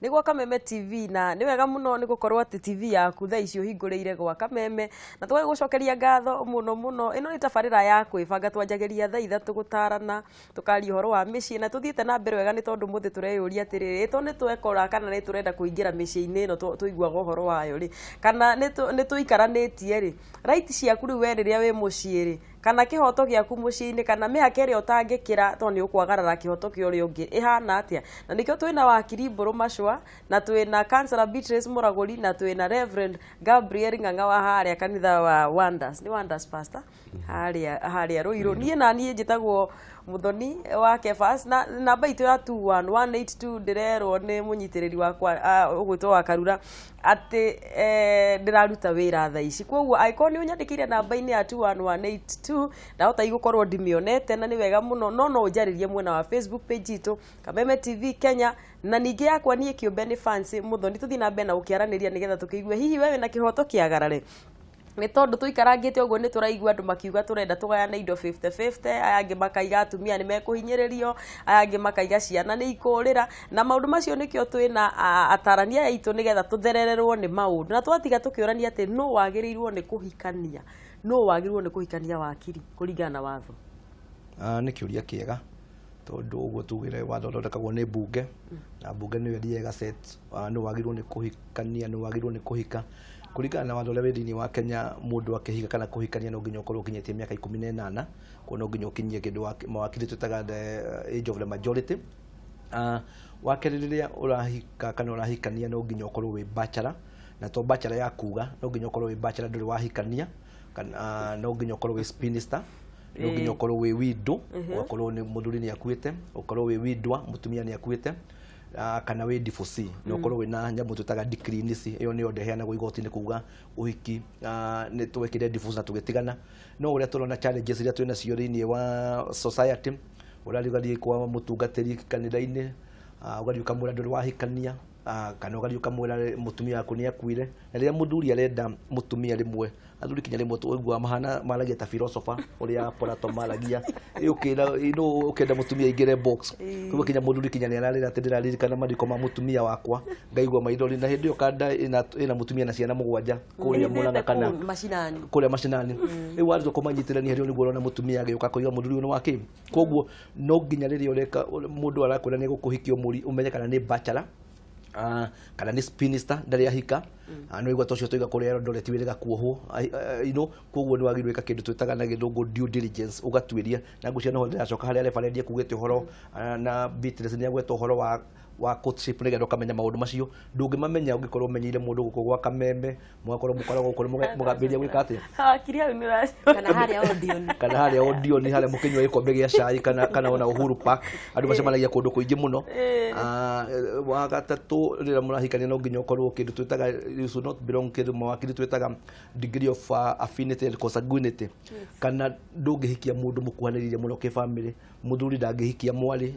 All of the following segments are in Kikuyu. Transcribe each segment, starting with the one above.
Nĩ gwa Kameme TV, na nĩ wega mũno nĩ gũkorwo atĩ TV yaku thaa ici ũhingũrĩire gwa Kameme, na tũgagĩgũcokeria ngatho mũno mũno. Ĩno nĩ tabarĩra ya kwĩbanga, twanjagĩria thaa 3 gũtarana, tũkaria ũhoro wa mĩciĩ, na tũthiĩte na mbere wega, nĩ tondũ mũthĩ tũreyũria atĩrĩrĩ, to nĩ twekora kana nĩ tũrenda kũingĩra mĩciĩ-inĩ ĩno tũiguaga ũhoro wayo rĩ, kana nĩ tũikaranĩtie rĩ, right ciaku rĩu we rĩrĩa wĩ mũciĩ rĩ, kana kĩhoto gĩaku mũciĩ-inĩ, kana mĩhaka ĩrĩa ũtangĩkĩra tondũ nĩ ũkwagarara kĩhoto kĩa ũrĩa ũngĩ ĩhana atĩa? Na nĩkĩo twĩna wakiri Mbũrũ Macua, na twĩna Councillor Beatrice Mũragũri, na twĩna Reverend Gabriel Ng'ang'a wa harĩa kanitha wa Wonders, nĩ Wonders pastor harĩa Ruiru. Niĩ na niĩ njĩtagwo Muthoni wa Kefas, na namba itũ ya 21182 ndĩrerwo nĩ mũnyitĩrĩri wakwa ũgwĩtwo wa Karura atĩ ndĩraruta wĩra thaa ici, koguo angĩkorwo nĩ ũnyandĩkĩire namba-inĩ ya 21182 ndahota igũkorwo ndimĩonete, na nĩ wega mũno, no ũnjarĩrie mwena wa Facebook page itũ Kameme TV Kenya, na ningĩ yakwa niĩ kĩũmbe nĩ Fancy Muthoni. Tũthiĩ na mbere na gũkĩaranĩria nĩgetha tũkĩigue hihi we wĩna kĩhoto kĩagarare, nĩ tondũ tũikarangĩte ũguo nĩ tũraigua andũ makiuga tũrenda tũgayane indo 50-50, aya angĩ makaiga atumia nĩ mekũhinyĩrĩrio, aya angĩ makaiga ciana nĩ ikũrĩra na maũndũ macio. Nĩkĩo twĩna atarania aya aitũ nĩgetha tũtherererwo nĩ maũndũ, na twatiga tũkĩũrania atĩ nũ wagĩrĩirwo nĩ kũhikania, nũ wagĩrĩirwo nĩ kũhikania, wakiri, kũringana na watho? Nĩ kĩũria kĩega, tondũ ũguo tugire watho ũthondekagwo nĩ mbunge, na mbunge nĩyo ĩthiaga ĩgaset nĩ wagĩrĩirwo nĩ kũhikania, nĩ wagĩrĩirwo nĩ kũhika. Kũringana na watho ũrĩa wĩ thĩinĩ wa Kenya, mũndũ akĩhika kana kũhikania no nginya ũkorwo ũkinyĩtie mĩaka 18, koguo no nginya ũkinyie kĩndũ mawakiri twĩtaga the age of the majority. Wa kerĩ, rĩrĩa ũrahika kana ũrahikania no nginya ũkorwo wĩ bachelor, na to bachelor ya kuga, no nginya ũkorwo wĩ bachelor ndũrĩ wahikania, kana no nginya ũkorwo wĩ spinster, no nginya ũkorwo wĩ widow, ũgakorwo nĩ mũthuri nĩ akuĩte, ũkorwo wĩ widower, mũtumia nĩ akuĩte, kana wĩ divorcee, na ũkorwo wĩna nyamũ twĩtaga decree nisi. Ĩyo nĩyo ndeheanagwo igoti-inĩ kuga ũhiki nĩ twekire divorce na tũgĩtigana. No ũrĩa tũrona challenges iria twĩ nacio thĩinĩ wa society, ũrathiĩ ũgathiĩ kwa mũtungatĩri kanitha-inĩ, ũgathiĩ ũkamwĩra ndũrĩ wahikania, kana ũgathiĩ ũkamwĩra mũtumia waku nĩ akuire. Na rĩrĩa mũthuri arenda mũtumia, rĩmwe athuri kinya rĩmwe tũiguaga mahana maragia ta philosopher ũrĩa Plato maragia. Ĩ ũkĩra no ũkĩenda mũtumia aingĩre box, koguo kinya mũthuri kinya nĩ ararĩra atĩ ndĩraririkana mathiko ma mũtumia wakwa, ngaigua maithori, na hĩndĩ ĩyo kanda ĩna mũtumia na ciana mũgwanja kũrĩa Mũrang'a kana kũu macinani. Kũrĩa macinani. Rĩu warĩtua kũmanyitĩrania, hĩndĩ ĩyo nĩguo ũrona mũtumia agĩũka akoiga mũthuri ũyũ nĩ wakĩ. Koguo no nginya rĩrĩa ũreka mũndũ arakwĩra nĩ egũkũhikia, ũmũri ũmenye kana nĩ bachelor, kana nĩ spinster, ndarĩ ahika. Nĩ waigua tocio tũiga kũrĩa Eldoret wĩrĩga kuohwo. Koguo nĩ wagĩrĩirwo gwĩka kĩndũ twĩtaga na gĩthũngũ due diligence, ũgatuĩria. Na ngwĩciria noho ndĩracoka harĩa referend ekugĩte ũhoro, na Beatrice nĩ agweta ũhoro wa courtship, nĩgetha ũkamenya maũndũ macio. Ndũngĩmamenya ũngĩkorwo ũmenyeire mũndũ gũkũ gwa Kameme, mũgakorwo mũkoragwo gũkũ, mũgambĩrĩria gwĩka atĩa? Wakiri, hau nĩ ũracoka. Kana harĩa Odeon. Kana harĩa Odeon, harĩa mũkĩnyua gĩkombe gĩa cai, kana ona Uhuru Park. Andũ macemanagia kũndũ kũingĩ mũno. Wa gatatũ, rĩrĩa mũrahikania no nginya ũkorwo kĩndũ twĩtaga, you should not belong kĩndũ mawakiri twĩtaga degree of affinity and consanguinity, kana ndũngĩhikia mũndũ mũkuhanĩrĩirie mũno kĩbamĩrĩ. Mũthuri ndangĩhikia mwarĩ,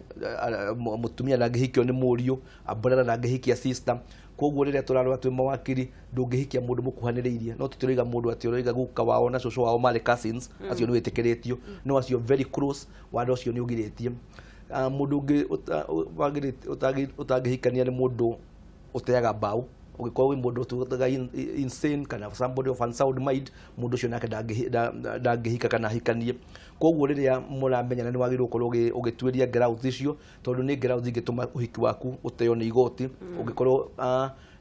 mũtumia ndangĩhikio nĩ mũriũ, brother ndangĩhikia sister. Koguo rĩrĩa tũrarora twĩ mawakiri, ndũngĩhikia mũndũ mũkuhanĩrĩirie. No tũtirauga mũndũ atĩ ũroiga guka wao na cũcũ wao marĩ cousins, acio nĩ wĩtĩkĩrĩtio, no acio very close, watho ũcio nĩ ũgirĩtie. Mũndũ ũngĩ ũtangĩhikania nĩ mũndũ ũteaga mbaũ. Ũngĩkorwo wĩ mũndũ twĩtaga insane kana somebody of unsound mind, mũndũ ũcio nake ndangĩhika kana ahikanie. Koguo rĩrĩa mũramenyana nĩ wagĩrĩirwo gũkorwo ũgĩtuĩria grounds icio, tondũ nĩ grounds ingĩtũma ũhiki waku ũteo nĩ igoti. Ũngĩkorwo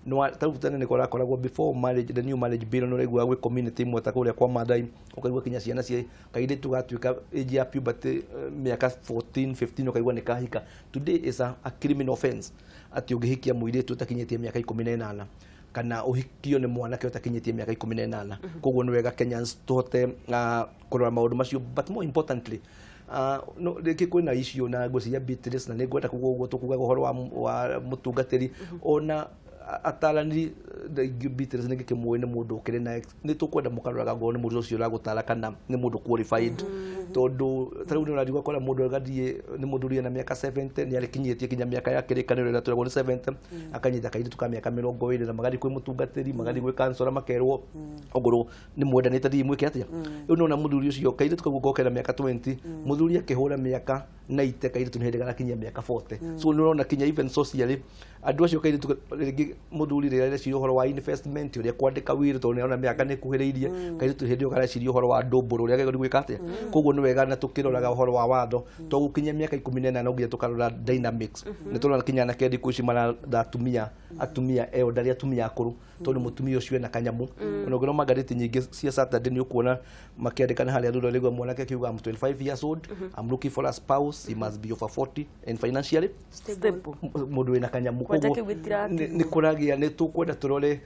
tarĩu tene nĩ kũrakoragwo before marriage, the new marriage bill, nĩ ũraiguaga gwĩ community imwe ta kũrĩa kwa Mathai, ũkaigua kinya ciana cia kairĩtu gatuĩka age ya puberty, mĩaka 14 15, ũkaigua nĩ kahika. Today is a criminal offense atĩ ũngĩhikia mũirĩtu ũtakinyĩtie mĩaka 18, kana ũhikio nĩ mwanake ũtakinyĩtie mĩaka 18. Koguo nĩ wega Kenyans tũhote kũrora maũndũ macio. But more importantly, no rĩngĩ kwĩna issue na ngwĩciria Beatrice, na nĩ ngwenda kuga ũguo tũkugaga ũhoro wa mũtungatĩri ona atarani rĩngĩ. Beatrice nĩ ngĩkĩmũĩ nĩ mũndũ ũkĩrĩ na nĩ tũkwenda mũkaroraga ngorwo nĩ mũndũ ũcio ũragũtara kana nĩ mũndũ qualified, tondũ ta rĩu nĩ ũrathiĩ ũgakora mũndũ agathiĩ nĩ mũthuri ena mĩaka 70, nĩ arĩkinyĩtie kinya mĩaka ya kĩrĩkanĩro ĩrĩa twĩragwo nĩ 70, akanyita kairĩtu ka mĩaka 20, na magathiĩ kwĩ mũtungatĩri, magathiĩ gwĩ kansora, makerwo ongorwo nĩ mwendanĩte, thiĩ mwĩke atĩa. Rĩu nona mũthuri ũcio kairĩtu kau gokera mĩaka 20, mũthuri akĩhũra mĩaka 90 kairĩtu nĩ hĩndĩ garakinyia mĩaka 40. So nĩ ũrona kinya even socially andũ acio kairĩtu rĩngĩ mũthuri rĩrĩa areciria ũhoro wa investment, ũrĩa kwandĩka wĩra, tondũ nĩ arona mĩaka nĩ ĩkuhĩrĩirie, kairĩtu hĩndĩ ĩyo kareciria ũhoro wa ndũmbũrũ ũrĩa agĩrĩirwo gwĩka atĩa. Koguo nĩ wega na tũkĩroraga ũhoro wa watho to gũkinyia mĩaka 18 no nginya tũkarora dynamics. Nĩ tũrona kinya anake thikũ ici maratha atumia elderly, atumia akũrũ, tondũ mũtumia ũcio ena kanyamũ. Ona ũngĩrora ngathĩti nyingĩ cia Saturday nĩ ũkuona makĩandĩkana harĩa thutha, rĩu mwanake akiuga, "I'm 25 years old, I'm looking for a spouse, he must be over 40 and financially stable." Mũndũ wĩna kanyamũ. Kwanja Koguo kĩu gĩtiratigwo. nĩ kũragĩa nĩ tũkwenda tũrore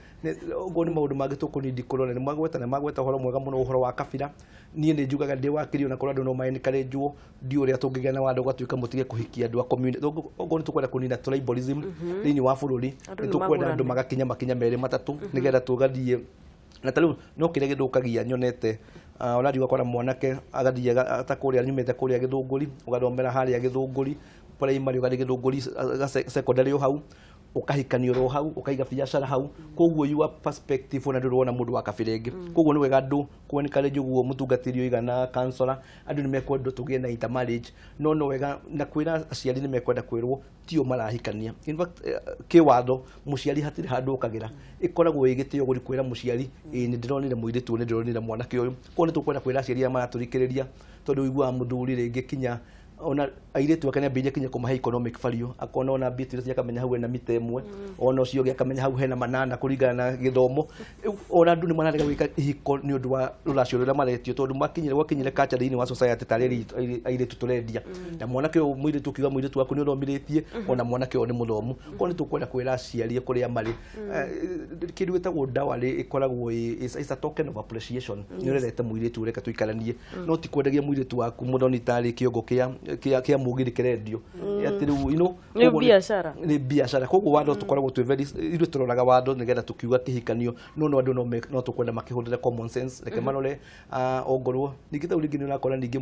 ũguo nĩ maũndũ mangĩ tũkũnindi kũrora. Nĩ magweta, nĩ magweta ũhoro mwega mũno, ũhoro wa kabira. Niĩ nĩ njugaga ndĩ wakiri, ona korwo andũ no ma-encourage-wo, ndiũ ũrĩa tũngĩgĩa na watho ũgatuĩka mũtige kũhikia andũ a community. Ũguo nĩ tũkwenda kũnina tribalism thĩinĩ wa bũrũri. Andũ Nĩ nĩ tũkwenda andũ magũrane. Magakinya makinya merĩ matatũ nĩgetha tũgathiĩ na ta rĩu no kĩrĩa gĩthũkagia nyonete, ũrathiĩ ũgakora mwanake agathiĩ ta kũrĩa nyumĩte kũrĩa Gĩthũngũri, ũgathomera harĩa Gĩthũngũri primary, ũgathiĩ Gĩthũngũri secondary, o hau ũkahikanio, ro hau ũkaiga biacara hau. Koguo your perspective ona ndũrona mũndũ wa kabira ĩngĩ. Koguo nĩ wega andũ kũ encourage ũguo mũtungatĩri oiga na counselor, andũ nĩ mekwenda tũgĩe na intermarriage, no no wega na kwĩra aciari nĩ mekwenda kwĩrwo tio marahikania. In fact, kĩwatho mũciari hatirĩ handũ ũkagĩra, ĩkoragwo ĩ gĩtĩo gũthiĩ kwĩra mũciari, ĩ nĩ ndĩronire mũirĩtu ũyũ, nĩ ndĩronire mwanake ũyũ. Koguo nĩ tũkwenda kwĩra aciari arĩa maratũthikĩrĩria, tondũ ũiguaga mũthuri rĩngĩ kinya ona airĩtu ake nĩambĩrĩria kinya kũmahe economic value, akona ona mbia iria akamenya hau hena mita ĩmwe, ona ũcio ũngĩ akamenya hau hena manana kũringana na gĩthomo. Rĩu ona andũ nĩ mararega gwĩka ihiko nĩ ũndũ wa rũracio rũrĩa maretio, tondũ makinyire gwakinyire culture thĩinĩ wa society tarĩ airĩtu tũrendia na mwanake ũyũ mũirĩtu ũkiuga mũirĩtu waku nĩ ũthomithĩtie, ona mwanake ũyũ nĩ mũthomu. Koguo nĩ tũkwenda kwĩra aciari kũrĩa marĩ, kĩndũ gĩtagwo dowry ĩkoragwo is a token of appreciation, nĩ ũrerete mũirĩtu ũreka tũikaranie, no ti kwendagia mũirĩtu waku mũthoni tarĩ kĩongo kĩa mũgithi kĩrendio atĩ rĩu Nĩ koguo biacara. Nĩ biacara. Koguo watho tũkoragwo twĩ very, ithuĩ tũroraga watho nĩgetha tũkiuga kĩhikanio, no andũ no tũkwenda makĩhũthĩre common sense, reke marore, ongorwo ningĩ tau rĩngĩ nĩ ũrakora ningĩ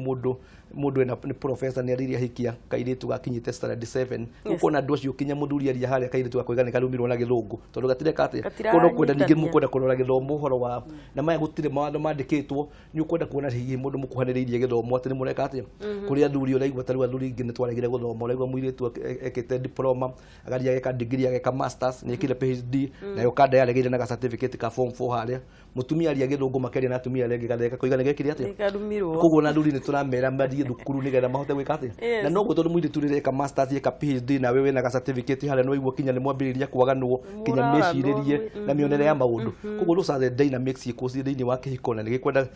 mũndũ ena nĩ professor, nĩ arĩire ahikia kairĩtu gakinyĩte standard 7. Ũkona andũ acio kinya mũthuri aria harĩa kairĩtu gakoiga nĩ karumirwo na gĩthũngũ tondũ gatireka atĩa. Koguo no kwenda ningĩ Gatiranyitanĩa. Mũkwenda kũrora gĩthomo ũhoro wa na maya gũtirĩ mawatho mandĩkĩtwo, nĩ ũkwenda kuona hihi mũndũ mũkuhanĩrĩirie gĩthomo atĩ nĩ mũreka atĩa. Kũrĩ athuri ũraigua ta rĩu athuri ingĩ nĩ twaregire gũthoma, ũraigua mũirĩtu ekĩte diploma, agathiĩ ageka degree, ageka masters, nĩ ekire PhD, nayo kanda yaregeire na ga certificate ka form 4 harĩa mũtumia aria gĩthũngũ makĩaria na atumia arĩa angĩ gatheka koiga nĩ gekire atĩa. Nĩkarumirwo. Koguo na athuri nĩ tũramera mathiĩ thukuru nĩgetha mahote gwĩka atĩa. Na noguo tondũ mũirĩtu rĩrĩa eka masters, eka PhD, nawe wĩna ga certificate harĩa, nĩ waigua kinya nĩ mwambĩrĩria kwaganwo kinya Mũraranwo, mĩcirĩrie na mĩonere ya maũndũ. Koguo those are the dynamics ciĩkuo ciĩ thĩinĩ wa kĩhiko na nĩ gĩkwenda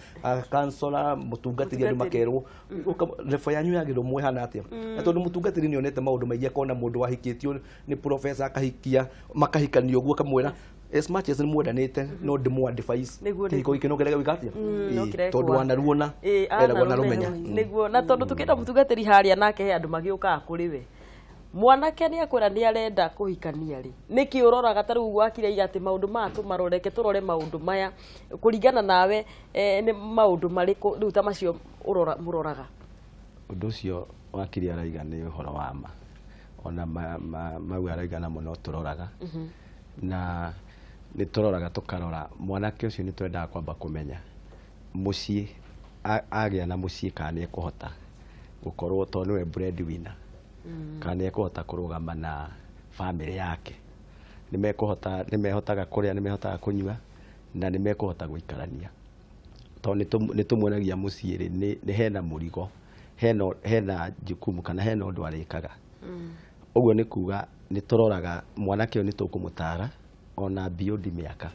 counselor, mũtungatĩri, andũ Mũtungatĩri. makerwo level yanyu ya gĩthomo ĩhana atĩa. Na tondũ mũtungatĩri nĩ onete maũndũ maingĩ, akona mũndũ wahikĩtio nĩ professor akahikia makahikania ũguo, akamwĩra as much as nĩ mwendanĩte no ndĩmũ advice Nĩguo, kĩhiko gĩkĩ no kĩrege gwĩka atĩa. No Ĩĩ, kĩrekwa. tondũ wanaruona eragwo narũmenya. Nĩguo, na tondũ tũkĩenda mũtungatĩri harĩa nake he andũ magĩũkaga kũrĩ we, mwanake nĩ akwĩra nĩ arenda kũhikania rĩ, nĩkĩ ũroraga ta rĩu wakire iga atĩ maũndũ maya tũmaroreke, tũrore maũndũ maya kũringana nawe, nĩ maũndũ marĩkũ rĩu ta macio ũrora mũroraga? Ũndũ ũcio wakiri araiga nĩ ũhoro wa ma, ona mau araiga namo no tũroraga, na nĩ tũroraga tũkarora mwanake ũcio, nĩ twendaga kwamba kũmenya mũciĩ agĩa na mũciĩ kana nĩ ekũhota gũkorwo, tondũ nĩwe breadwinner, kana nĩ ekũhota kũrũgama na bamĩrĩ yake, nĩ mekũhota, nĩ mehotaga kũrĩa, nĩ mehotaga kũnyua na nĩ mekũhota gũikarania, tondũ nĩ tũmuonagia mũciĩ rĩ nĩ hena mũrigo, hena jukumu kana hena ũndũ arĩkaga. Ũguo nĩ kuga nĩ tũroraga mwanake ũyũ, nĩ tũkũmũtara ona beyond mĩaka,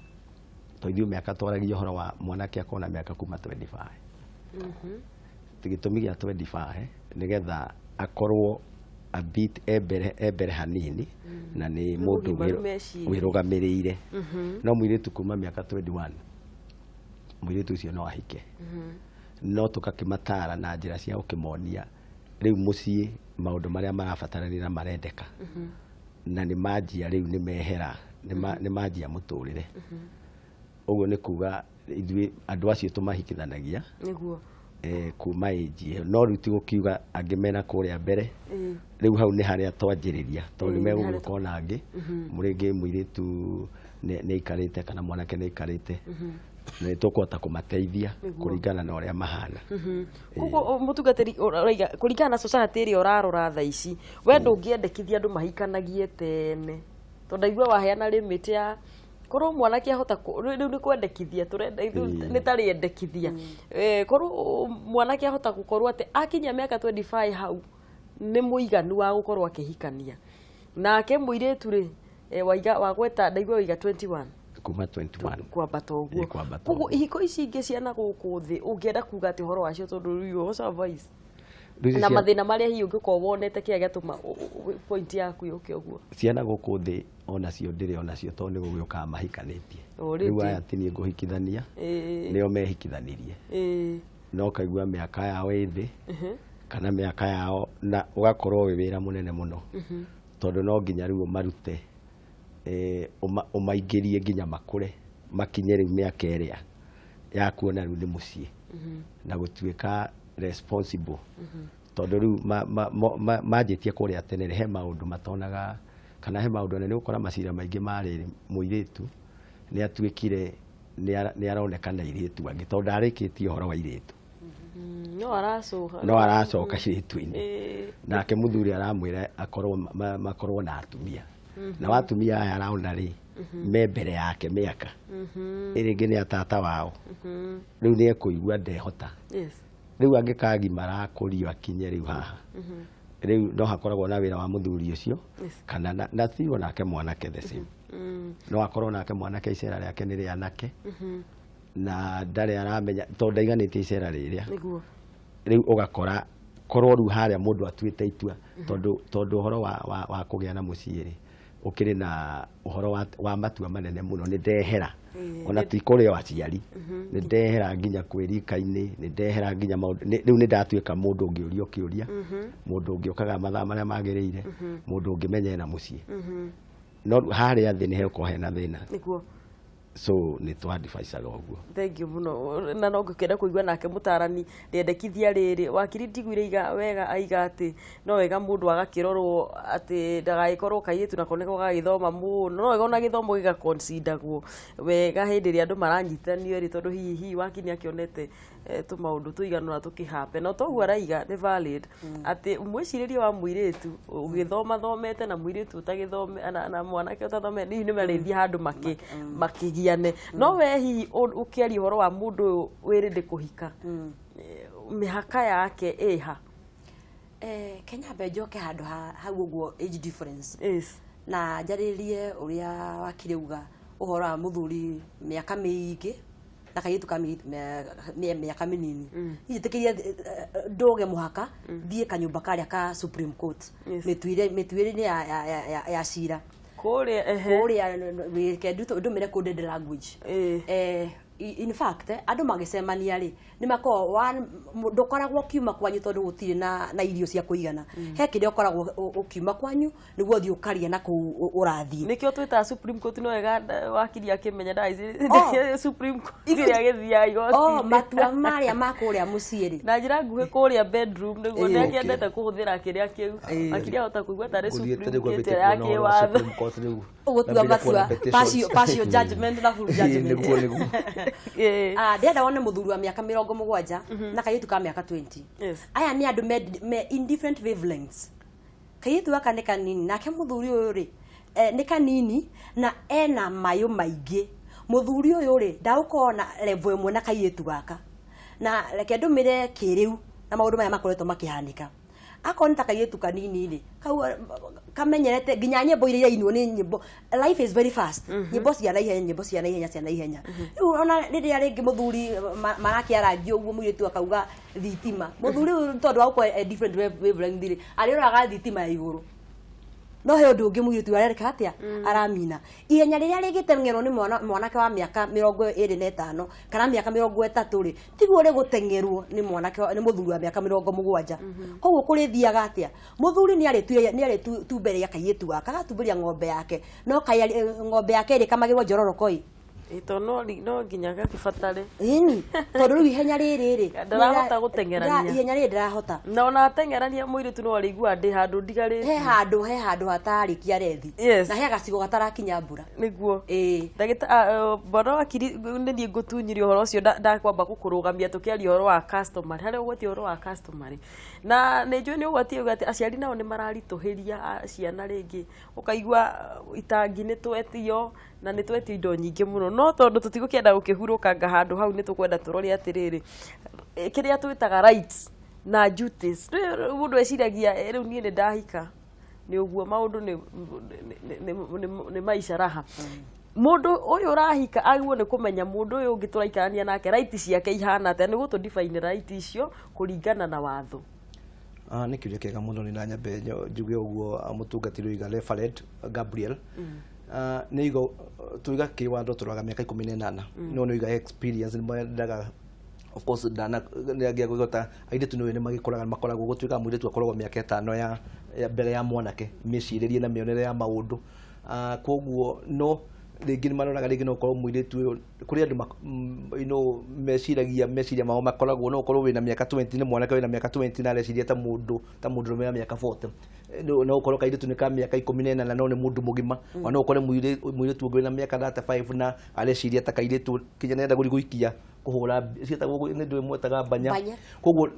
tondũ ithuĩ mĩaka twaragia ũhoro wa mwanake akorwo na mĩaka kuma 25. Gĩtũmi gĩa 25 nĩgetha akorwo a bit e mbere hanini na nĩ mũndũ Mũgimaru meciria. wĩrũgamĩrĩire. No mũirĩtu kuma mĩaka 21, mũirĩtu ũcio no ahike, no tũgakĩmatara na njĩra cia gũkĩmonia rĩu mũciĩ maũndũ marĩa marabatarania na marendeka, na nĩ manjia rĩu nĩ mehera nĩ manjia mũtũrĩre. Ũguo nĩ kuga ithuĩ andũ acio tũmahikithanagia kuma age ĩyo, no rĩu ti gũkiuga angĩ mena kũrĩa mbere. Rĩu hau nĩ harĩa twanjĩrĩria, tondũ nĩ Nĩ harĩa megũgĩũka ona angĩ mũrĩngĩ mũirĩtu nĩ aikarĩte kana mwanake nĩ aikarĩte. Na nĩ tũkũhota kũmateithia kũringana na ũrĩa mahana. Koguo mũtungatĩri ũraiga kũringana na society ĩrĩa ũrarora thaa ici, we ndũngĩendekithia andũ mahikanagie tene, tondũ ndaigua waheana limit ya korwo mwanake ahota rĩu nĩ kwendekithia tũrenda ithuĩ, nĩ tarĩ endekithia. Korwo mwanake ahota gũkorwo atĩ akinyia mĩaka 25 hau nĩ mũiganu wa gũkorwo akĩhikania, nake mũirĩtu rĩ, waiga wagweta, ndaigua waiga 21. Kuma 21. Kwambata ũguo. Ĩ, kwambata Koguo ũguo. Ihiko ici ingĩ ciana gũkũ thĩ, ũngĩenda kuga atĩ ũhoro wacio, tondũ rĩu you also advise Rĩu ici na mathĩna marĩa hihi ũngĩkorwo wonete kĩrĩa gĩatũma point yaku yũke ũguo. Ciana gũkũ thĩ onacio ndĩrĩ onacio, tondũ nĩ gũgĩũkaga mahikanĩtie. Already. Rĩu aya ti niĩ ngũhikithania, nĩo mehikithanirie, no ũkaigua mĩaka yao ĩ thĩ kana mĩaka yao, na ũgakorwo wĩ wĩra mũnene mũno, tondũ no nginya rĩu ũmarute, ũmaingĩrie nginya makũre makinye rĩu mĩaka ĩrĩa ya kuona rĩu nĩ mũciĩ na gũtuĩka responsible, tondũ rĩu manjĩtie kũrĩa tene rĩ, he maũndũ matonaga kana he maũndũ nĩ ũgũkora macira maingĩ marĩ mũirĩtu nĩ atuĩkire nĩ aronekana airĩtu angĩ, tondũ ndarĩkĩtie ũhoro wa airĩtu. No aracoka. No aracoka cirĩtu-inĩ. Nake mũthuri aramwĩra akorwo makorwo na atumia, na watumia aya araona rĩ me mbere yake mĩaka ĩrĩngĩ nĩ atata wao, rĩu nĩ ekũigua ndehota. Rĩu angĩkagimara akũrio akinye rĩu haha, rĩu no hakoragwo na wĩra wa mũthuri ũcio kana na ti nake mwanake the same, no akorwo nake mwanake icera rĩake nĩ rĩanake na ndarĩ aramenya tondũ ndaiganĩtie icera rĩrĩa. Rĩu ũgakora korwo rĩu harĩa mũndũ atuĩte itua, tondũ ũhoro wa kũgĩa na mũciĩ rĩ, ũkĩrĩ na ũhoro wa matua manene mũno. Nĩ ndehera ona ti kũrĩ o aciari, nĩ ndehera nginya kwĩ rika-inĩ, nĩ ndehera nginya maũndũ rĩu nĩ ndatuĩka mũndũ ũngĩũrio kĩũria, mũndũ ũngĩũkaga mathaa marĩa magĩrĩire, mũndũ ũngĩmenya ena mũciĩ, no rĩu harĩa thĩ nĩ hegũkorwo hena thĩna. So nĩ twadvicaga ũguo. Thank you mũno, na no ngũkĩenda kũigua nake mũtarani rĩendekithia rĩrĩ wakiri ndiguire iga wega aiga atĩ no wega mũndũ agakĩrorwo atĩ ndagagĩkorwo kairĩtu nako nĩko gagĩthoma mũno, no wega ona gĩthomo gĩgaconsideragwo wega hĩndĩ ĩrĩa andũ maranyitithanio erĩ, tondũ hihi wakiri nĩ akĩonete tũmaũndũ tũigana ũna tũkĩhappen, no toguo araiga nĩ valid atĩ mwĩcirĩrie wa mũirĩtu ũgĩthoma thomete na mũirĩtu ũtagĩthome na mwanake ũtathomete hihi nĩ marĩthiĩ handũ makĩgiane. No we hihi ũkĩaria ũhoro wa mũndũ ũyũ wĩrĩndĩ kũhika, mĩhaka yake ĩha? Kenya mbe njoke handũ hau ũguo age difference na njarĩrie ũrĩa wakire uga ũhoro wa mũthuri mĩaka mĩingĩ na kairĩtu ka mĩaka mĩnini. Njĩtĩkĩrie ndũge mũhaka thiĩ kanyũmba karĩa ka Supreme Court, mĩtuĩre-inĩ ya cira. Kũrĩa, ehe. Kũrĩa reke ndũmĩre coded language. In fact, andũ magĩcemania rĩ, nĩ makoragwo ndũkoragwo ũkiuma kwanyu tondũ gũtirĩ na irio cia kũigana. He kĩrĩa ũkoragwo ũkiuma kwanyu nĩguo ũthiĩ ũkaria na kũu ũrathiĩ. Nĩkĩo twĩtaga Supreme Court, no wega wakiri akĩmenya Oh. Supreme Court ĩrĩa gĩthiaga Oh, igoti-inĩ. Matua marĩa ma kũrĩa mũciĩ rĩ, Na njĩra nguhĩ kũrĩa bedroom nĩguo Ĩĩ. nĩ akĩendete kũhũthĩra kĩrĩa kĩu, makĩria ahota kũigua tarĩ Ngũthiĩte Supreme rĩu Court ngwambĩte ĩrĩa ya kuona ũhoro wa kĩwatho. Supreme Court rĩu. Gũtua Ndambĩrĩria kuona matua petitions. partial judgment na full Ĩĩ, judgment. Nĩguo, nĩguo. Ah, ndĩrenda wone mũthuri wa mĩaka 70 na kairĩtu ka mĩaka 20. Aya nĩ andũ me in different wavelengths. Kairĩtu gaka nĩ kanini, nake mũthuri ũyũ rĩ, nĩ kanini na ena mayũ maingĩ. Mũthuri ũyũ rĩ, ndagũkorwo na level ĩmwe na kairĩtu gaka. Na reke ndũmĩre kĩrĩu na maũndũ maya makoretwo makĩhanĩka, akorwo nĩ ta kairĩtu kanini rĩ, kau kamenyerete nginya nyĩmbo iria irainwo nĩ nyĩmbo life is very fast, nyĩmbo cia naihenya, nyĩmbo cia naihenya, cia naihenya. Rĩu ona rĩrĩa rĩngĩ mũthuri marakĩarangia ũguo, mũirĩtu akauga thitima, mũthuri ũyũ tondũ wa gũkorwo e different wavelength rĩ, arĩroraga thitima ya igũrũ, no he ũndũ ũngĩ mũirĩtu arereka atĩa aramina ihenya rĩrĩa rĩgĩteng'erwo nĩ mwanake wa mĩaka 25 kana mĩaka 30 rĩ, tiguo rĩgũteng'erwo nĩ mwanake nĩ mũthuri wa mĩaka 70. Koguo kũrĩthiaga atĩa? Mũthuri nĩ arĩtumberia kairĩtu gaka, agatumberia ng'ombe yake, no kaĩ ng'ombe yake ĩrĩkamagĩrwo njororoko ĩ. Ĩ, to no nginya gakĩbatare. Ĩni, tondũ rĩu ihenya rĩrĩ rĩ, Ndarahota gũteng'erania. Ihenya rĩrĩ ndarahota. Na ona ateng'erania mũirĩtu no arĩigua ndĩ handũ ndigarĩtie. He handũ hatarĩkia rethi. Yes. Na he gacigo gatarakinya mbura. Nĩguo. Ĩĩ. Ndagĩta bwana wakiri, nĩ niĩ ngũtunyirie ũhoro ũcio, ndakwamba gũkũrũgamia tũkĩaria ũhoro wa customary, harĩa ũgwetie ũhoro wa customary, na nĩ njũĩ nĩ ũgwetie uga atĩ aciari nao nĩ mararitũhĩria ciana, rĩngĩ ũkaigua itangi nĩ twetio na nĩ twetio indo nyingĩ mũno, no tondũ tũtigũkĩenda gũkĩhurũkanga handũ hau, nĩ tũkwenda tũrore atĩrĩrĩ, kĩrĩa twĩtaga rights na duties. Rĩu mũndũ eciragia, rĩu niĩ nĩ ndahika, nĩ ũguo maũndũ nĩ maica raha. Mũndũ ũyũ ũrahika agĩrĩirwo nĩ kũmenya mũndũ ũyũ ũngĩ tũraikarania nake right ciake ihana atĩa, nĩguo tũ define right icio kũringana na watho. Nĩ kĩũria kĩega mũno. Nĩ na nyambe njuge ũguo, mũtungatĩri ũiga Reverend Gabriel, nĩ igo tuiga kĩwatho tũroraga mĩaka 18, no nĩ oiga experience nĩ mendaga, of course ndana nĩ angĩagũta airĩtu nĩ magĩkũraga, makoragwo gũtuĩka mũirĩtu akoragwo mĩaka 5 ya mbere ya mwanake mĩcirĩrie na mĩonere ya maũndũ. Koguo no rĩngĩ nĩ maroraga, rĩngĩ no ũkorwo mũirĩtu ũyũ kũrĩ andũ meciragia meciria mao makoragwo, no ũkorwo wĩna mĩaka 20, nĩ mwanake wĩna mĩaka 20 na areciria ta mũndũ ũrũme wa mĩaka 40. No ũkorwo kairĩtu nĩ ka mĩaka 18 no nĩ mũndũ mũgima, ona no ũkore mũirĩtu ũngĩ wĩna mĩaka 35 na areciria ta kairĩtu kinya nĩarenda gũthiĩ gũikia kũhũra ciĩtagwo nĩ ndũĩ mwetaga banya. Banya. Koguo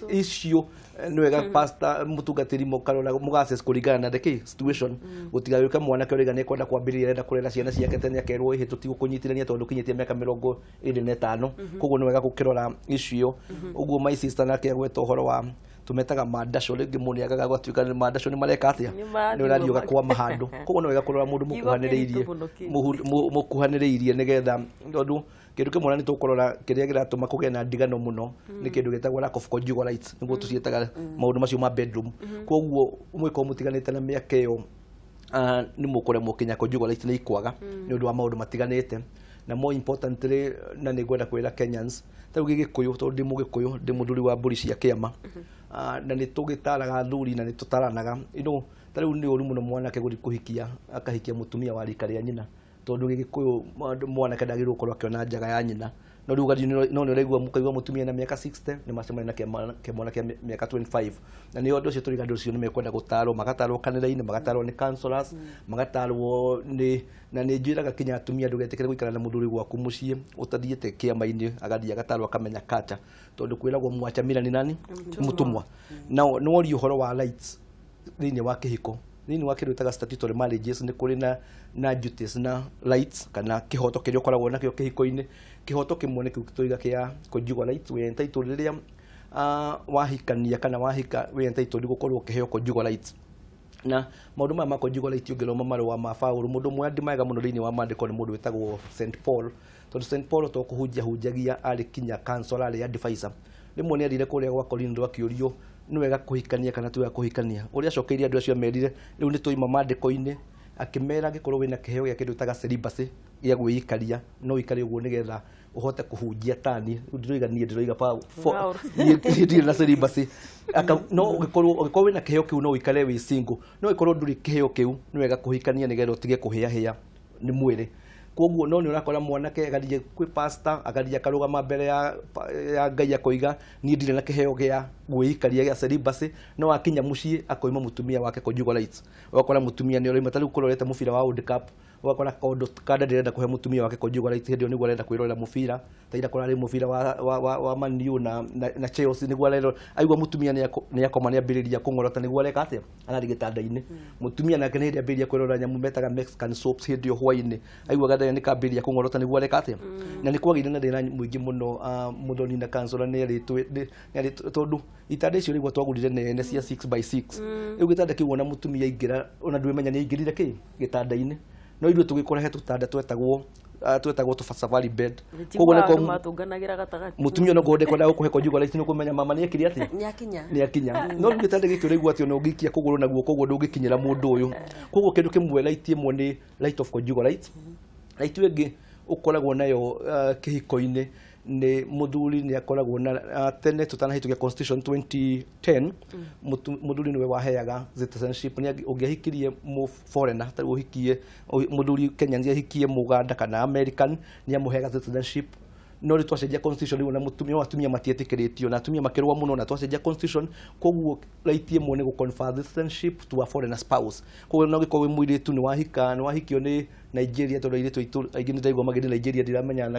icio nĩ wega pastor mũtungatĩri mũkarora mũga-assess kũringana na the situation, gũtigagĩũke mwanake ũraiga nĩ ekwenda kwambĩrĩria, arenda kũrera ciana ciake tene, akerwo ĩhĩ tũtigũkũnyitithania tondũ ũkinyĩtie mĩaka 25. Koguo nĩ wega gũkĩrora icio ũguo. My sister nake agweta ũhoro wa tũmetaga mandasho, rĩngĩ mũndũ nĩagaga gũtuĩka nĩ mandasho nĩ mareka atĩa, Nĩ marathiĩ nĩ ũrathiĩ ũgakwama handũ. Koguo nĩ wega kũrora mũndũ Kiugo mũkuhanĩrĩirie kĩritũ mũno kĩu. Mũkuhanĩrĩirie nĩgetha tondũ kĩndũ kĩmwe na nĩ tũkũrora kĩrĩa kĩratũma kũgĩe na ndigano mũno nĩ kĩndũ gĩtagwo lack of conjugal rights, nĩguo tũciĩtaga maũndũ macio ma bedroom. Koguo mwĩkorwo mũtiganĩte na mĩaka ĩyo, nĩ mũkũremwo kinya conjugal rights nĩ ikwaga nĩ ũndũ wa maũndũ matiganĩte. Na more importantly, na nĩ ngwenda kwĩra Kenyans ta rĩu Gĩgĩkũyũ, tondũ ndĩ Mũgĩkũyũ, ndĩ mũthuri wa mbũri cia kĩama, na nĩ tũgĩtaraga athuri na nĩ tũtaranaga. Ta rĩu nĩ ũru mũno mwanake gũthiĩ kũhikia akahikia mũtumia wa rika rĩa nyina, tondũ Gĩgĩkũyũ mwanake ndagĩrĩirwo gũkorwo akĩona njaga ya nyina. No rĩu ũgathiĩ no nĩ ũraigua mũkaigua mũtumia na mĩaka 60 nĩ macemania na kĩmwana kĩa mĩaka 25, na nĩ ũndũ ũcio tũriga andũ acio nĩ mekwenda gũtarwo, magatarwo kanitha-inĩ, magatarwo nĩ counselors, magatarwo nĩ na nĩ njĩraga kinya atumia ndũgetĩkĩre gũikara na mũthuri gwaku mũciĩ ũtathiĩte kĩama-inĩ, agathiĩ agatarwo akamenya culture, tondũ kwĩragwo mwacha mira ni nani mũtũmwa. Now nĩ woria ũhoro wa rights thĩinĩ wa kĩhiko, thĩinĩ wa kĩndũ gĩtaga statutory marriages nĩ kũrĩ na duties na rights kana kĩhoto kĩrĩa ũkoragwo nakĩo kĩhiko-inĩ. Kĩhoto kĩmwe nĩkĩu tũiga kĩa conjugal rights. Wĩ entitled rĩrĩa wahikania kana wahika, wĩ entitled gũkorwo ũkĩheo conjugal rights. Na maũndũ maya ma conjugal right, ũngĩthoma marũa ma Paũlũ, mũndũ ũmwe andĩ mũno thĩinĩ wa maandĩko nĩ mũndũ wĩtagwo St Paul, tondũ St Paul to kũhunjia hunjagia, arĩ kinya counselor, arĩ advisor. Rĩmwe nĩ athire kũrĩa gwa Korintho akĩũrio nĩ wega kũhikania kana ti wega kũhikania. Ũrĩa acokeirie andũ acio amerire rĩu nĩ tũima maandĩko-inĩ, akĩmera angĩkorwo wĩna kĩheo gĩa kĩndũ gĩtaga celibacy gĩa gwĩikaria, no ũikare ũguo nĩgetha ũhote kũhunjia tani. Rĩu ndĩroiga niĩ ndĩroiga Paul. Niĩ ndirĩ na celibacy. No ũngĩkorwo wĩna kĩheo kĩu no ũikare wĩ single, no ũngĩkorwo ndũrĩ kĩheo kĩu nĩ wega kũhikania nĩgetha ũtige kũhĩahĩa nĩ mwĩrĩ. Koguo no nĩ ũrakora mwanake agathiĩ kwĩ pastor, agathiĩ akarũgama mbere ya Ngai akoiga niĩ ndirĩ na kĩheo gĩa gwĩikaria gĩa celibacy, no akinya mũciĩ akoima mũtumia wake conjugal rights. Ũgakora mũtumia nĩ ũraima ta rĩu kũrorete mũbira wa World Cup, ũgakora kondo kanda ndĩrenda kũhe mũtumia wake conjugal rights, hĩndĩ ĩyo nĩguo arenda kwĩrorera mũbira, ta ira kũrarĩ mũbira wa Man U na Chelsea, nĩguo arerora, aigua mũtumia nĩ akoma nĩ ambĩrĩria kũng'orota, nĩguo areka atĩa, arathiĩ gĩtanda-inĩ. Mũtumia nake nĩ hĩndĩ ambĩrĩria kwĩrorera nyamũ metaga Mexican soaps hĩndĩ ĩyo hwaĩ-inĩ, aigua gathenya nĩ kambĩrĩria kũng'orota, nĩguo areka atĩa. Na nĩ kwagĩire na thĩna mũingĩ mũno, mũthoni na counselor nĩ erĩtwo tondũ itanda icio rĩu twagũrire nene cia 6 by 6, rĩu gĩtanda kĩu ona mũtumia aingĩra ona ndwĩmenya nĩ aingĩrire kĩ gĩtanda-inĩ, no ithuĩ tũgĩkora he tũtanda twetagwo tũ safari bed. Koguo nĩko matũnganagĩra gatagatĩ. Mũtumia no ngorwo ndekwendaga gũkũhe conjugal rights, nĩ ũkũmenya mama nĩ ekire atĩa, nĩ akinya. Nĩ akinya. No rĩu gĩtanda gĩkĩ ũraigua atĩ ona ũngĩikia kũgũrũ naguo koguo ndũngĩkinyĩra mũndũ ũyũ. Koguo kĩndũ kĩmwe, right ĩmwe nĩ right of conjugal rights. Right ĩngĩ ũkoragwo nayo kĩhiko-inĩ Nĩ mũthuri nĩ akoragwo na tene tũtanahĩtũkia constitution 2010, mũthuri nĩwe waheaga citizenship. Nĩ ũngĩahikirie mũ foreigner, tarĩu ũhikie mũthuri Kenya nĩ ahikie Mũganda kana American, nĩ amũheaga citizenship. No rĩu twacenjia constitution rĩu, na mũtumia, atumia matiĩtĩkĩrĩtio, na atumia makĩrũa mũno na twacenjia constitution. Koguo right ĩmwe nĩ gũ confer citizenship to a foreigner spouse. Koguo no gĩkorwo wĩ mũirĩtu nĩ wahika, nĩ wahikio nĩ Nigeria, tondũ airĩtu aitũ aingĩ nĩ ndaigua magĩthiĩ Nigeria, ndiramenya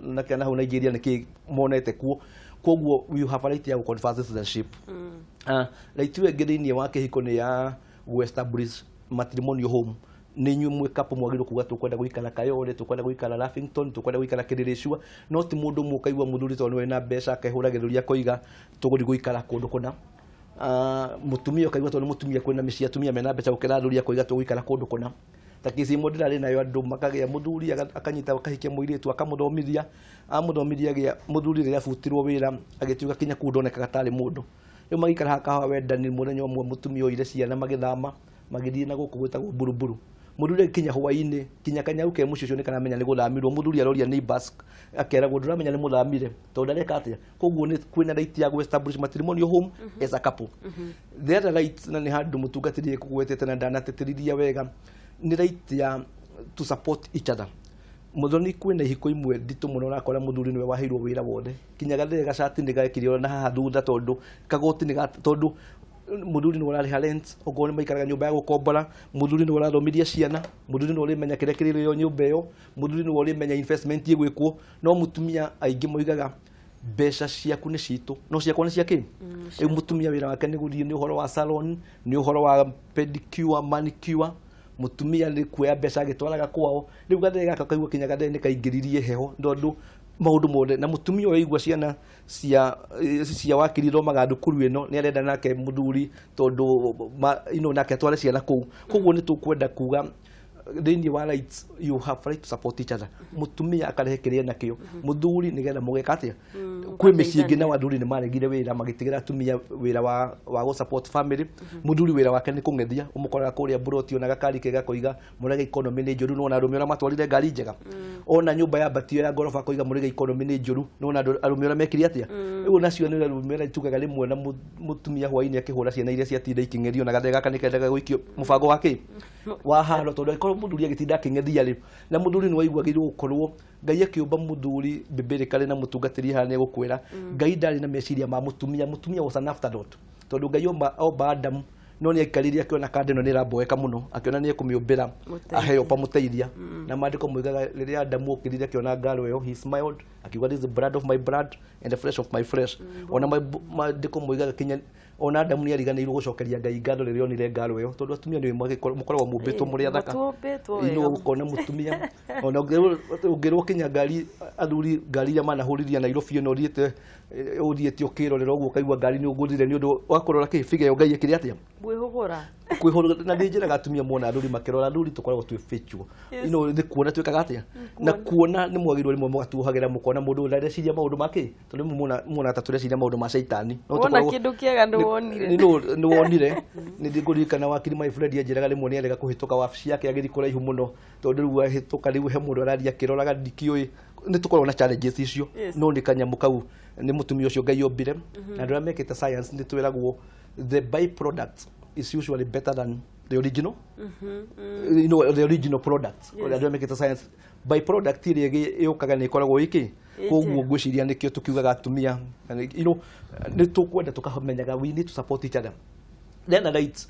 nake na hau Nigeria nĩkĩ monete kuo. Koguo you have a right ya gũ confer citizenship. Right ĩyo ĩngĩ thĩinĩ wa kĩhiko nĩ ya gũ establish matrimonial home. Nĩ inyuĩ mwĩ couple mwagĩrĩirwo kuga tũkwenda gũikara Kayole, tũkwenda gũikara Lavington, tũkwenda gũikara Kĩrĩrĩcua. No ti mũndũ ũmwe ũkaigua mũthuri tondũ nĩwe na mbeca akehũra gĩthũri akoiga tũgũthiĩ gũikara kũndũ kũna. Mũtumia ũkaigua tondũ nĩ mũtumia, kwĩna mĩciĩ atumia mena mbeca gũkĩra athuri, akoiga tũgũikara kũndũ kũna. Ta kesi ĩmwe ndĩrarĩ nayo, andũ makagĩa mũthuri akanyita akahikia mũirĩtu, akamũthomithia, amũthomithia, agĩa mũthuri rĩrĩa abutirwo wĩra agĩtuĩka kinya kũu ndonekaga tarĩ mũndũ. Rĩu magĩikara haha kahawa wendani, mũthenya ũmwe mũtumia oire ciana magĩthama magĩthiĩ na gũkũ gwĩtagwo Buruburu. Mũthuri akinya hwainĩ, kinya kanyau ke mũciĩ ũcio nĩ karamenya nĩ gũthamirwo. Mũthuri aroria neighbors, akeragwo ndũramenya nĩ mũthamire tondũ ndareka atĩa. Koguo nĩ kwĩna right ya gũ establish matrimonial home as a couple. The other right, na nĩ handũ mũtungatĩri ekũgwetete na ndanatĩtĩrithia wega, nĩ right ya to support each other. Mũthoni, kwĩna ihiko imwe nditũ mũno, ũrakora mũthuri nĩwe waheirwo wĩra wothe, kinya gathee gacati nĩ gekire na haha thutha tondũ kagoti nĩ tondũ mũthuri nĩwe ũrarĩha rent okorwo nĩ maikaraga nyũmba ya gũkombora, mũthuri nĩwe ũrathomithia ciana, mũthuri nĩwe ũrĩmenya kĩrĩa kĩrĩrĩo nyũmba ĩyo, mũthuri nĩwe ũrĩmenya investment ĩgwĩkwo. No mũtumia aingĩ moigaga mbeca ciaku nĩ citũ, no ciakwa nĩ cia kĩ? Rĩu mũtumia wĩra wake nĩ gũthiĩ, nĩ ũhoro wa salon, nĩ ũhoro wa pedicure, manicure, mũtumia nĩ kuoya mbeca agĩtwaraga kwao. Rĩu gathee gaka kaigua kinya gathee nĩ kaingĩririe heho tondũ maũndũ mothe na mũtumia ũyũ aigua ciana cia wakiri ithomaga thukuru ĩno, nĩ arenda nake mũthuri tondũ nake atware ciana kũu. Koguo nĩ tũkwenda kuga thĩinĩ wa rights, you have right to support each other. Mũtumia akarehe kĩrĩa nakĩo, mũthuri nĩgetha mũgeka atĩa. Kwĩ mĩciĩ ĩngĩ nao athuri nĩ maregire wĩra magĩtigĩra atumia wĩra wa gũ support family. Mũthuri wĩra wake nĩ kũng'ethia, ũmũkoraga kũrĩa mburoti ona gakari kega koiga mũrege economy nĩ njũru. Nĩwona arũme ũrĩa matwarire ngari njega, ona nyũmba yambatio ya ngoroba koiga mũrege economy nĩ njũru. Nĩwona arũme ũrĩa mekire atĩa. Rĩu nacio nĩ arũme arĩa tugaga rĩmwe na mũtumia hwainĩ akĩhũra ciana iria ciatinda ikĩng'ethio, na gathee gaka nĩ kendaga gũikio mũbango wa kĩ wa haro, tondũ angĩkorwo mũthuri agĩtinda akĩng'ethia rĩ, na mũthuri nĩ waiguagĩrwo gũkorwo Ngai akĩũmba mũthuri biblically, na mũtungatĩri haha nĩ egũkwĩra Ngai ndarĩ na meciria ma mũtumia. Mũtumia was an afterthought, tondũ Ngai omba Adamu, no nĩ aikarire akĩona kanda ĩno nĩ ĩramboeka mũno, akĩona nĩ ekũmĩũmbĩra aheo pamũteithia. Na maandĩko moigaga rĩrĩa Adamu okĩrire akĩona ngaro ĩyo, he smiled akiuga, "This is the blood of my blood and the flesh of my flesh." Ona maandĩko moigaga kinya ona Adamu nĩ ariganĩirwo gũcokeria Ngai ngatho rĩrĩa onire ngaro ĩyo, tondũ atumia nĩ mũkoragwo mũmbĩtwo mũrĩ athaka. Mũtũmbĩtwo Ino wega. Ũkona mũtumia ona ũngĩrwo kinya ngari, athuri ngari iria manahũrithia Nairobi ĩno, ũthiĩte ũkĩrorera ũguo ũkaigua ngari nĩ ũgũthire nĩ ũndũ wa kũrora kĩ figure ĩyo Ngai ĩkĩrĩ atĩa. Mwĩhũgũra. Kwĩhũrũra. Na nĩ njĩraga atumia mona athuri makĩrora, athuri tũkoragwo twĩ fĩchwo ino nĩ kuona twĩkaga atĩa na kuona nĩ mwagĩrĩirwo rĩmwe mũgatuohagĩra, mũkona mũndũ ũyũ ndareciria maũndũ ma kĩ, tondũ rĩmwe muona ta tũreciria maũndũ ma caitani. No Wona tũkoragwo- kĩndũ kĩega nĩ wonire. Nĩ wonire. Nĩ ngũririkana wakiri my friend anjĩraga rĩmwe nĩ arega kũhĩtũka wabici yake agĩthiĩ kũraihu mũno, tondũ rĩu ahĩtũka rĩu he mũndũ arathiĩ akĩroraga ndikĩũĩ. Nĩ tũkoragwo na challenges icio. No nĩ kanyamũ kau nĩ mũtumia ũcio Ngai ombire, na andũ arĩa mekĩte science nĩ twĩragwo the byproduct is usually better than the original, the original product. Andũ arĩa mekĩte science, byproduct ĩrĩa yũkaga nĩ ĩkoragwo ĩkĩ. Koguo ngwĩciria nĩkĩo tũkiugaga atumia nĩ tũkwenda tũkamenyaga we need to support each other. Then the right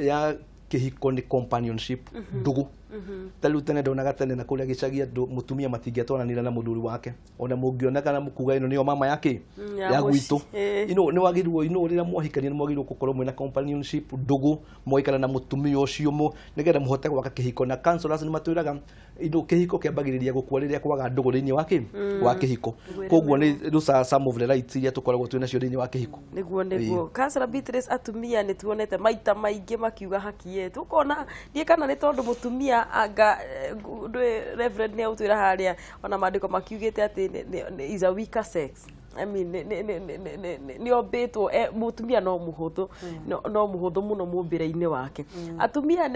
ya kĩhiko nĩ companionship, ndũgũ. Ta rĩu tene ndonaga tene na kũrĩa gĩcagi andũ mũtumia matingĩatwaranire na mũthuri wake, ona mũngĩoneka na mũkuga ĩno nĩyo mama ya kĩ ya ya mũciĩ. Gwitũ. Nĩ wagĩrĩirwo rĩrĩa mwahikania nĩ mwagĩrĩirwo gũkorwo mwĩna companionship, ndũgũ, mũgaikara na mũtumia ũcio nĩgetha mũhote gwaka kĩhiko. Na counselors nĩ matwĩraga kĩhiko kĩambagĩrĩria gũkua rĩrĩa kwaga ndũgũ thĩinĩ wa kĩ wa kĩhiko. Koguo nĩ those are some of the rights iria tũkoragwo twĩ nacio thĩinĩ wa kĩhiko. Nĩguo. Councillor Beatrice, atumia nĩ tuonete maita maingĩ makiuga haki yetu, ũkona ndiĩ kana nĩ tondũ mũtumia anga ndwĩ Reverend nĩ agũtwĩra harĩa ona maandĩko makiugĩte atĩ is a weaker sex. I mean, nĩ ombĩtwo mũtumia no mũhũthũ, no mũhũthũ mũno mũmbĩre-inĩ wake. Atumia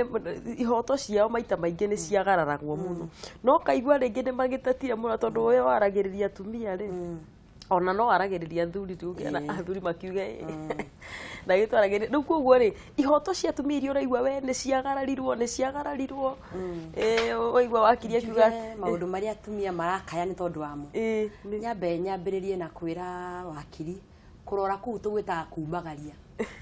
ihoto ciao maita maingĩ nĩ ciagararagwo mũno, no kaigua rĩngĩ nĩ magĩtetire mũno, tondũ we waragĩrĩria atumia rĩ, ona no aragĩrĩria athuri tuge na athuri makiuge na gĩtwaragĩrĩria rĩu. Koguo rĩ, ihoto cia atumia iria ũraigua we nĩ ciagararirwo, nĩ ciagararirwo. Waigua wakiria akiuga Njuge maũndũ marĩa atumia marakaya nĩ tondũ wamo. Nyambe nyambĩrĩrie na kwĩra wakiri kũrora kũu tũgwĩtaga kumagaria.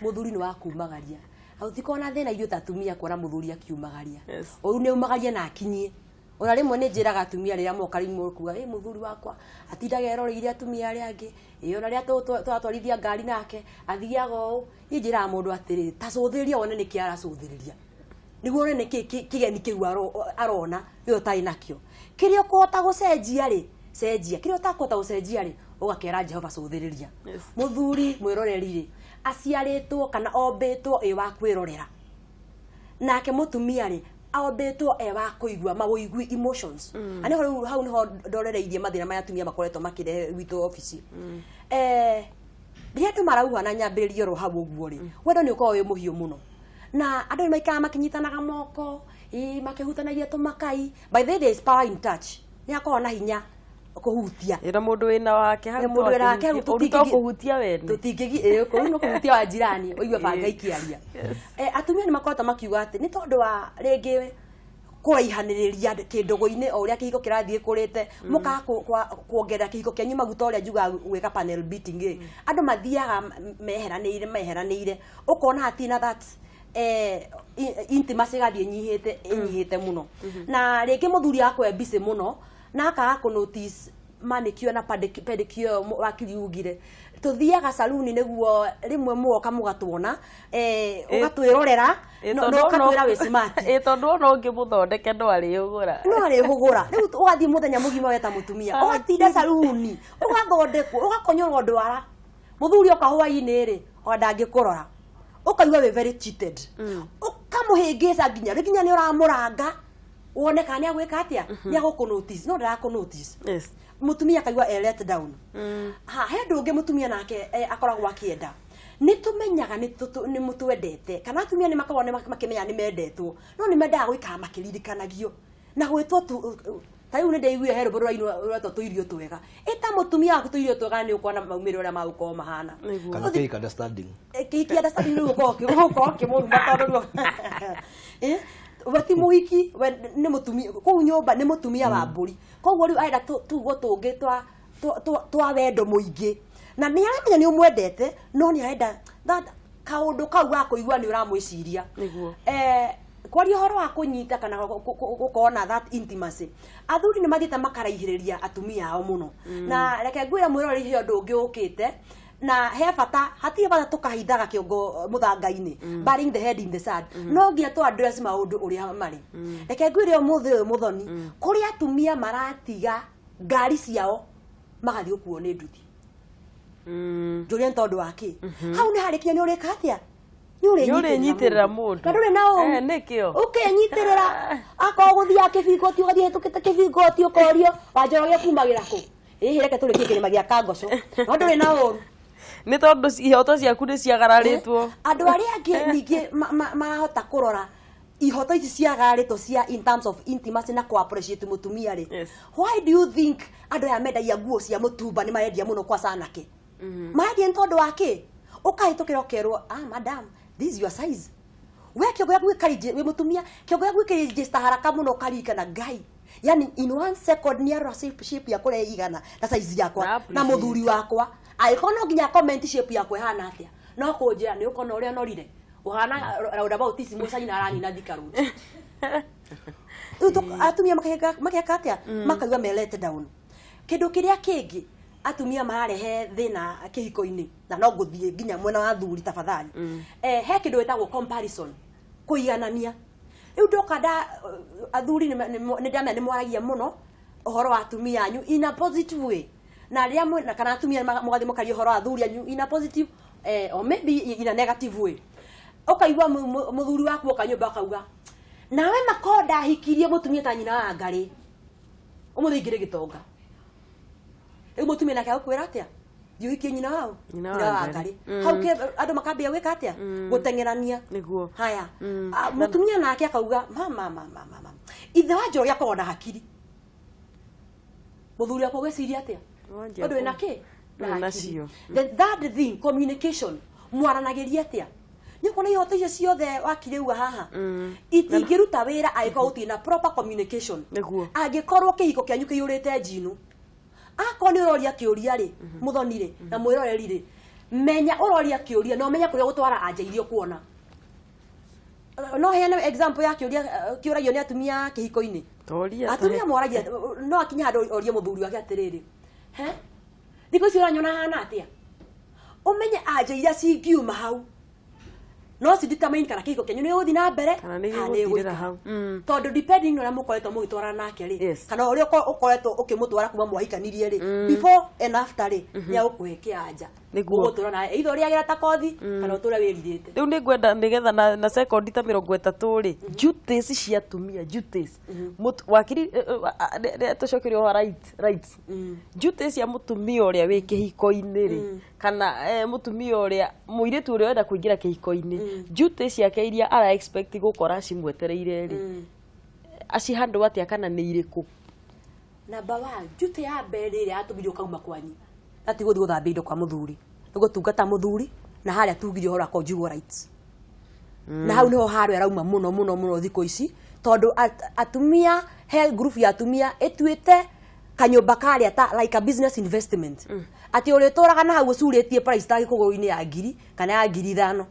Mũthuri nĩ wa kumagaria, tũtikoragwo na thĩna ithuĩ ta atumia kuona mũthuri akiumagaria. Ũru nĩ aumagaria na akinyie. Ona rĩmwe nĩ njĩraga atumia rĩrĩa moka rĩmwe kuga, "Ĩ, mũthuri wakwa atindaga eroreire atumia arĩa angĩ, ĩ, ona rĩrĩa tũratwarithia ngari nake athiaga ũũ." Niĩ njĩraga mũndũ atĩrĩrĩ, ta cũthĩrĩria wone nĩkĩ aracũthĩrĩria, nĩguo wone nĩkĩ kĩgeni kĩu arona we ũtarĩ nakĩo. Kĩrĩa ũkũhota gũcenjia rĩ, cenjia. Kĩrĩa ũtakũhota gũcenjia rĩ, ũgakera Jehova cũthĩrĩria. Mũthuri mwĩroreri rĩ, aciarĩtwo kana ombĩtwo ĩ wa kwĩrorera, nake mũtumia rĩ, ombĩtwo e wa kũigua mawĩigui, emotions. Na nĩho rĩu hau nĩho ndorereirie mathĩna marĩa atumia makoretwo makĩrehe gwitũ obici. Rĩrĩa andũ marauha na nyambĩrĩrie oro hau ũguo rĩ, wendo nĩ ũkoragwo wĩ mũhiũ mũno, na andũ nĩ maikaraga makĩnyitanaga moko, ĩ, makĩhutanagia tũmakai. By the way, there is power in touch. Nĩ hakoragwo na hinya kũhutia. Ĩra mũndũ wĩna wake hau. Ĩ, mũndũ wĩna wake hau. Ũru to kũhutia wene. Tũtingĩgi ĩ kũu no kũhutia wa jirani ũigue banga ikĩaria. Atumia nĩ makoretwo makiuga atĩ nĩ tondũ wa rĩngĩ kũraihanĩrĩria kĩndũgũ-inĩ, o ũrĩa kĩhiko kĩrathiĩ kũrĩte, mũkaga kuongerera kĩhiko kĩanyu maguta, ũrĩa njugaga gwĩka panel beating ĩ, andũ mathiaga meheranĩire meheranĩire, ũkona hatirĩ na that intimacy, ĩgathiĩ ĩnyihĩte ĩnyihĩte mũno, na rĩngĩ mũthuri agakorwo e busy mũno na akaga kũ notice manicure na pedicure ĩyo wakiri ugire tuthiaga saluni nĩguo rĩmwe mũgoka mũgatuona, ũgatwĩrorera tondũ no ũkatwĩra wĩ smart. Ĩ, tondũ ona ũngĩmũthondeke no arĩũgũra. No arĩhũgũra. Rĩu ũgathiĩ mũthenya mũgima weta mũtumia, ũgatinda saluni, ũgathondekwo, ũgakonyorwo ndwara, mũthuri oka hwainĩ rĩ, ona ndangĩkũrora, ũkaigua wĩ very cheated, ũkamũhĩngĩca nginya rĩ, nginya nĩ ũramũranga wone kana nĩ agwĩka atĩa, nĩ agũkũ notice, no ndarakũ notice. Mũtumia akaigua e let down. Ha he ũndũ ũngĩ mũtumia nake akoragwo akĩenda. Nĩ tũmenyaga nĩ mũtwendete, kana atumia nĩ makoragwo makĩmenya nĩ mendetwo, no nĩ mendaga gũikara makĩririkanagio na gwĩtwo tu. Ta rĩu nĩ ndaiguire he rwĩmbo rũrainwo rũretwo "Tũirio Twega". Ĩta mũtumia waku tũirio twega, nĩ ũkuona maumĩrĩro ũrĩa magũkorwo mahana. Kana kĩhika understanding. Kĩhiki understanding, rĩu ũkorwo ũkĩmũruma tondũ rĩu we ti mũhiki, we nĩ mũtumia kũu nyũmba, nĩ mũtumia wa mbũri. Koguo rĩu arenda tugo tũngĩ twa wendo mũingĩ, na nĩ aramenya nĩ ũmwendete, no nĩ arenda that kaũndũ kau ga kũigua nĩ ũramwĩciria. Kwaria ũhoro wa kũnyita kana gũkorwo na that intimacy, athuri nĩ mathiĩte makaraihĩrĩria atumia ao mũno. Na reke ngwĩre mwĩroreri, he ũndũ ũngĩ ũkĩte na he bata, hatirĩ bata tũkahithaga kĩongo mũthanga-inĩ, burying the head in the sand. No nginya tũ address maũndũ ũrĩa marĩ. Reke ngwĩre ũmũthĩ ũyũ mũthoni, kũrĩ atumia maratiga ngari ciao magathiĩ gũkuo nĩ nduthi. Njũria nĩ tondũ wa kĩ? Hau nĩ harĩkinya nĩ ũrĩka atĩa? Nĩ Nĩ ũrĩnyitĩrĩra mũndũ. Na ndũrĩ na ũru. Nĩkĩo. Ũkenyitĩrĩra akorwo gũthiaga kĩbingoti, ũgathiĩ hĩtũkĩte kĩbingoti, ũkorio wanjoroge kumagĩra kũ. Ĩhĩ, reke tũrĩkie kĩrĩma gĩa Kangoco, no ndũrĩ na ũru. Nĩ tondũ ihoto ciaku nĩ ciagararĩtwo. Andũ arĩa angĩ ningĩ marahota kũrora ihoto ici ciagararĩtwo cia in terms of intimacy na kũ appreciate mũtumia rĩ, why do you think andũ aya mendagia nguo cia mũtumba nĩ marendia mũno kwa sanake? Marendia nĩ tondũ wa kĩ? Ũkahĩtũkĩra ũkerwo, "Ah, madam, this is your size." We kĩongo gĩaku gĩkarigĩ, wĩ mũtumia, kĩongo gĩaku gĩkĩregister haraka mũno, ũkaririkana Ngai, yani in one second nĩ arora shape yakwa ũrĩa ĩigana na size yakwa. Na na appreciate. Mũthuri wakwa angĩkorwo no nginya comment shape yakwa ĩhana atĩa, no kũnjĩra nĩ ũkona ũrĩa norire ũhana roundabout ici mũcaina aranina Thika Road. Rĩu atumia makeka atĩa? Makaigua me let down. Kĩndũ kĩrĩa kĩngĩ atumia mararehe thĩna kĩhiko-inĩ, na no ngũthiĩ nginya mwena wa thuri tafadhali, he kĩndũ gĩtagwo comparison, kũiganania. Rĩu ndoka nda athuri nĩ ndamenya nĩ mwaragia mũno ũhoro wa atumia anyu in a positive way, na rĩrĩa kana atumia mũgathiĩ mũkaria ũhoro wa athuri anyu in a positive or maybe in a negative way, ũkaigua mũthuri waku oka nyũmba akauga, "Nawe makonda hikirie mũtumia ta nyina wa ngarĩ, ũmũthĩ ingĩrĩ gĩtonga." Rĩu mũtumia nake agũkwĩra atĩa? Thiĩ ũhikie nyina wao. Nyina wa Nyina wa Ngarĩ. Ngarĩ. Hau andũ makambia gwĩka atĩa? Gũteng'erania. Nĩguo. Haya. Ah, mũtumia nake akauga, mama mama mama, ithe wa Njoroge akoragwo na hakiri, mũthuri akwa gwĩciria atĩa? Wanjia Ũndũ wĩna kĩ? Ndũrĩ Na nacio. hakiri. The third thing, communication. Mwaranagĩria atĩa? Nĩ kuona ihoto icio ciothe wakirĩua haha itingĩruta wĩra angĩkorwo gũtirĩ na proper communication. Nĩguo. Angĩkorwo kĩhiko kĩanyu kĩiyũrĩte njinũ, akorwo nĩ ũroria kĩũria rĩ, mũthoni rĩ, na mwĩroreri rĩ, menya ũroria kĩũria na ũmenye kũrĩa ũgũtwara anja iria ũkuona. No heane example ya kĩũria kĩũragio nĩ atumia kĩhiko-inĩ. Toria. Atumia moragia, no akinye handũ orie mũthuri wake atĩrĩrĩ, he thikũ ici ũranyona hana atĩa? Ũmenye anja iria cingiuma hau no ci determine kana kĩhiko kĩanyu nĩ gĩgũthiĩ na mbere Kana nĩ kana gĩgũthirĩra gĩgũikara. hau. Tondũ depending na ũrĩa mũkoretwo mũgĩtwarana nake rĩ, kana ũrĩa ũkoretwo ũkĩmũtwara kuma mwahikanirie rĩ, before and after rĩ, nĩ agũkũhe kĩanja. Nĩguo. Ũgũtũra naye either ũrĩagĩra ta kothi kana ũtũre wĩrirĩte. Rĩu nĩ ngwenda nĩgetha na sekondi ta 30 rĩ, duties cia atumia, duties. Wakiri, tũcokerie ũhoro rights, duties cia mũtumia ũrĩa wĩ kĩhiko-inĩ rĩ, kana mũtumia ũrĩa, mũirĩtu ũrĩa ũrenda kũingĩra kĩhiko-inĩ, duties ciake iria ara expect gũkora cimwetereire rĩ, acihandwo atĩa kana nĩ irĩkũ? Number one, duty ya mbere ĩrĩa yatũmire ũkauma kwanyu na ti gũthiĩ gũthambia indo kwa mũthuri, nĩ gũtungata mũthuri, na harĩa tugire ũhoro wa conjugal rights, na hau niho haro arauma mũno mũno mũno thikũ ici, tondũ atumia, he group ya atumia ĩtuĩte kanyũmba karĩa ta like a business investment, atĩ ũrĩtũraga na hau ũcurĩtie price tag kũgũrũ-inĩ ya 1,000 kana ya 5,000,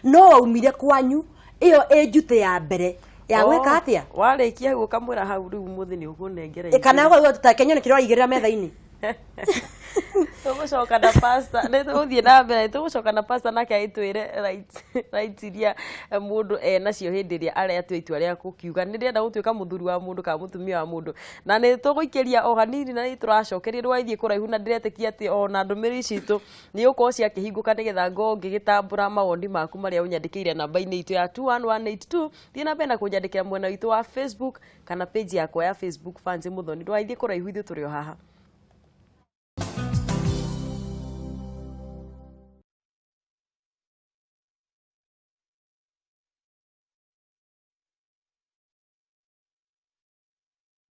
no waumire kwanyu ĩyo ĩ duty ya mbere ya gwĩka atĩa? Warĩkia hau ũkamwĩra hau rĩu mũthĩ nĩ ũkũnengera. Kana ta Kenya nĩ kĩrĩa ũraigĩrĩra metha-inĩ. Tũgũcoka na pastor, nĩ tũgũthiĩ na mbere, tũgũcoka na pastor nake agĩtwĩre rights iria mũndũ enacio hĩndĩ ĩrĩa aretua itua rĩa gũkiuga nĩ ndĩrenda gũtuĩka mũthuri wa mũndũ kana mũtumia wa mũndũ. Na nĩ tũgũikĩria o hanini na nĩ tũracokeria, ndũgathiĩ kũraihu, na ndĩretĩkia atĩ ona ndũmĩrĩri citũ nĩ ũkorwo ciakĩhingũka nĩgetha ngorwo ngĩgĩtambũra mawoni maku marĩa ũnyandĩkĩire namba-inĩ itũ ya 21182. Thiĩ na mbere na kũnyandĩkĩra mwena witũ wa Facebook kana page yakwa ya Facebook, Fancy Muthoni. Ndũgathiĩ kũraihu, ithuĩ tũrĩ o haha.